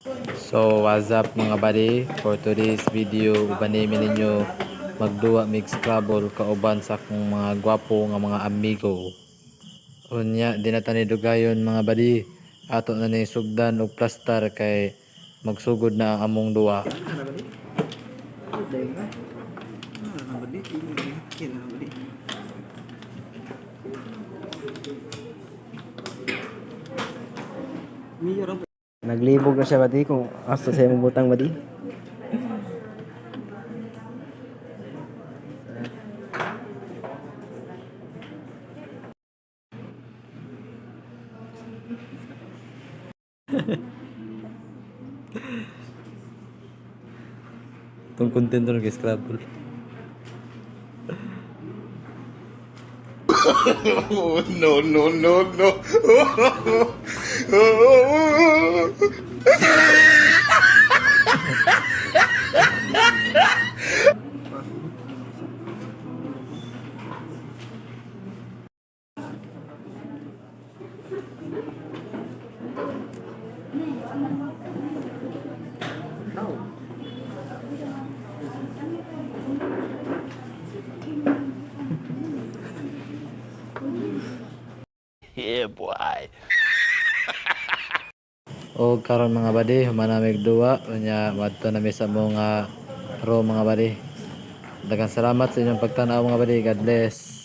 So what's up, mga buddy? For today's video, uban mi ninyo magduwa mig Scrabble kauban sa akong mga gwapo nga mga amigo. Unya, di na ta ni dugayon, mga buddy. Ato na ni sugdan og plastar kay magsugod na ang among duwa. Ano ba di? Ano ba di? Ano ba di? Naglibog na siya, badi, kung asa siya mabutang, badi. Itong content ron kay Scrabble. Oh, no, no, no, no. Yeah, boy. O karon, mga buddy, human na mig duwa, unya madto na mi sa mga room, mga buddy. Daghang salamat sa inyong pagtan-aw, mga buddy. God bless.